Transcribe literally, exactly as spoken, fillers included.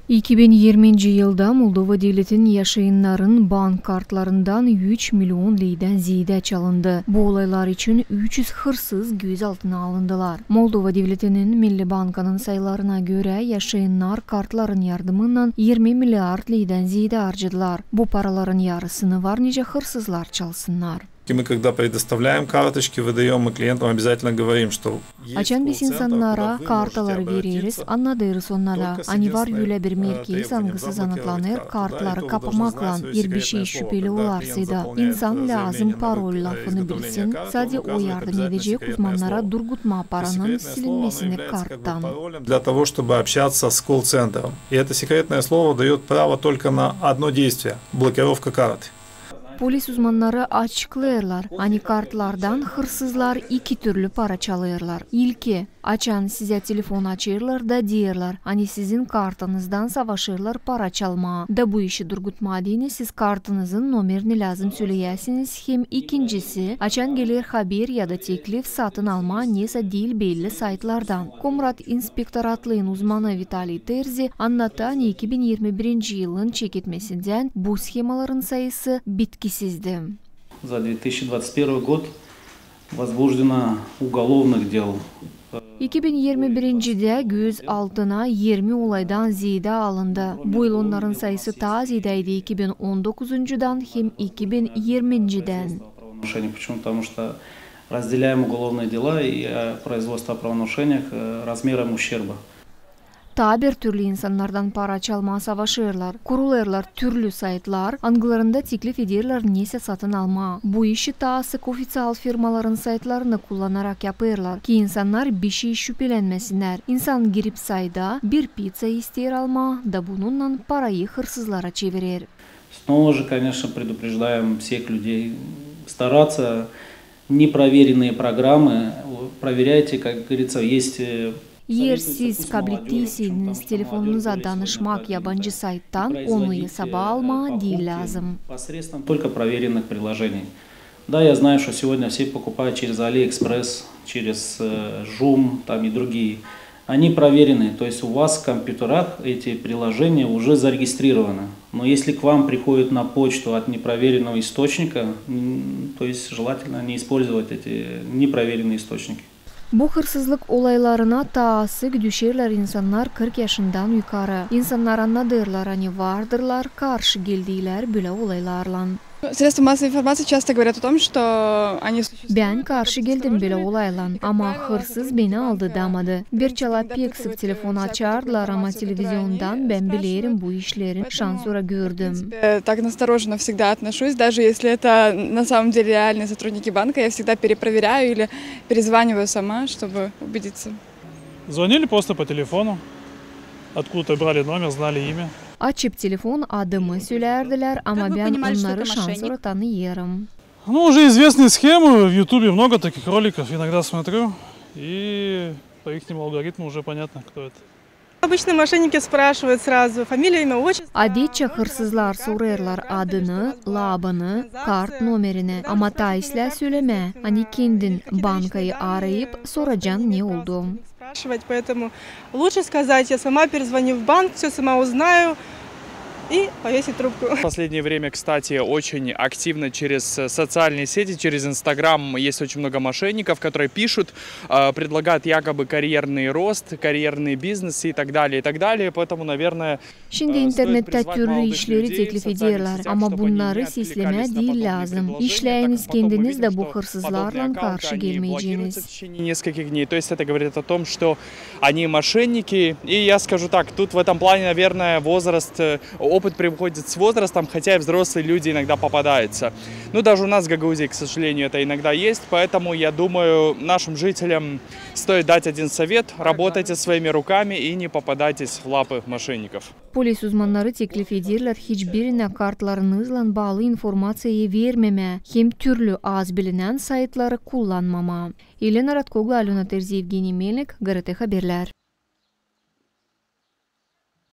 İki bin irminci yılda Moldova devletin yaşayannarın bank kartlarından üç million leydän zeedä çalındı. Bu olaylar için üç üz hırsız gözaltına alındılar. Moldova devletinin Milli bankanın sayılarına görä, yaşayannar kartların yardımınnan irmi milliard leydän zeedä harcadılar. Bu paraların yarısını var nicä hırsızlar çalsınnar. И мы, когда предоставляем карточки, выдаём, мы клиентам обязательно говорим, что есть колл-центр, куда вы можете обратиться только с единственным, э, телефонным номером, который будет отвечать на ваши вопросы. Açan biz insannara kartaları vereriz, annadêrız onnara, ani var ölä bir merkez, angısı zanaatlanêr kartları kapamaklan, eer bir şey şüpeli olarsa da. İnsan lääzım parol lafını bilsin, sade o yardım edecek uzmannara durgutmaa paranın silinmesini karttan. Для того, чтобы общаться с колл-центром. И это секретное слово даёт право только на одно действие — блокировка карты. Polis uzmannarı açıklêêrlar, ani kartlardan hırsızlar iki türlü para çalêrlar. İlki, açan sizä telefon açêrlar da deerlär, ani sizin kartınızdan savaşêrlar para çalmaa. Da bu işi durgutmaa deyni siz kartınızın nomerini lääzım söleyäsiniz, hem ikincisi, açan geler haber ya da teklif satın almaa nesä diil belli saytlardan. Komrat inspektoratlığın uzmanı Vitaliy Terzi annaddı, ani iki bin irmi birinci yılın çeketmesindän bu shemaların sayısı bitkisizdi. За две тысячи двадцать первый год возбуждено уголовных дел. İki bin irmi birincidä gözaltına irmi olaydan zeedä alındı. Bu yıl onnarın sayısı taa zeedäydi iki bin on dokuzuncudan hem iki bin irmincidän. Правонарушений. Почему? Потому что разделяем уголовные дела и, э, производство о правонарушениях, э, размером ущерба. Taa bir türlü insannardan para çalmaa savaşêrlar. Kurulêrlar türlü saytlar, angılarında teklif ederlär nesä satın almaa. Bu işi taa sık ofiţial firmaların saytlarını kullanarak yapêrlar, ki insannar bişey şüpelenmesinnär. İnsan girip sayta, bir pitsa isteer almaa, da bununnan parayı hırsızlara çevirer. Снова же, конечно, предупреждаем всех людей стараться непроверенные программы, проверяйте, как говорится, есть, э, Eer siz kablettiyseniz telefonunuza danışmak yabancı sayttan, onu esaba almaa diil lääzım. Посредством только проверенных приложений. Да, я знаю, что сегодня все покупают через Алиэкспресс, через, э, Жум, там и другие. Они проверены, то есть у вас в компьютерах эти приложения уже зарегистрированы. Но если к вам приходит на почту от непроверенного источника, м, то есть желательно не использовать эти непроверенные источники. Bu hırsızlık olaylarına taa sık düşerlär insannar kırk yaşından yukarı. İnsannar annadêrlar, ani vardırlar karşı geldiilär bölä olaylarlan. Средства массовой информации часто говорят о том, что они существуют. Bän karşı geldim bölä olaylan, ama hırsız beni aldadamadı. Bir çala pek sık telefon açardılar, ama televiziondan bän bilerim bu işleri, şansora gördüm. Э, так настороженно всегда отношусь, даже если это на самом деле реальные сотрудники банка, я всегда перепроверяю или перезваниваю сама, чтобы убедиться. Звонили просто по телефону. Откуда-то брали номер, знали имя. Açıp telefon, adımı sölärdilär, ama bän onnarı şansora tanıyêrım. Ну, уже известные схемы, в Ютубе много таких роликов, иногда смотрю, и по ихнему алгоритму уже понятно, кто это. Обычно мошенники спрашивают сразу фамилию, имя, отчество. Adetçä hırsızlar sorêrlar adını, labanı, kart nomerini, ama taa islää sölemää, ani kendin bankayı arayıp soracan ne oldu. Спрашивать, поэтому лучше сказать: я сама перезвоню в банк, всё сама узнаю, и повесить трубку. В последнее время, кстати, очень активно через, э, социальные сети, через Инстаграм есть очень много мошенников, которые пишут, э, предлагают якобы карьерный рост, карьерный бизнес и так далее, и так далее. Поэтому, наверное, Şindi internettä türlü işleri teklif ederlär, ama bunnarı seslemää diil lääzım. İşleyiniz kendiniz da bu hırsızlarlan karşı gelmeyeceniz. Нескольких дней. То есть это говорит о том, что они мошенники. И я скажу так, тут в этом плане, наверное, возраст, э, опыт приходит с возрастом, хотя и взрослые люди иногда попадаются. Ну, даже у нас в Гагаузии, к сожалению, это иногда есть, поэтому я думаю, нашим жителям стоит дать один совет: работайте своими руками и не попадайтесь в лапы мошенников. Polis uzmannarı teklif ederlär hiç birinä kartlarınızlan baalı informaţiyayı vermemää hem türlü az bilinän saytları kullanmamaa. Elena Ratkoglu, Alöna Terzi, Evgeniy Melnik, GRT Haberlär.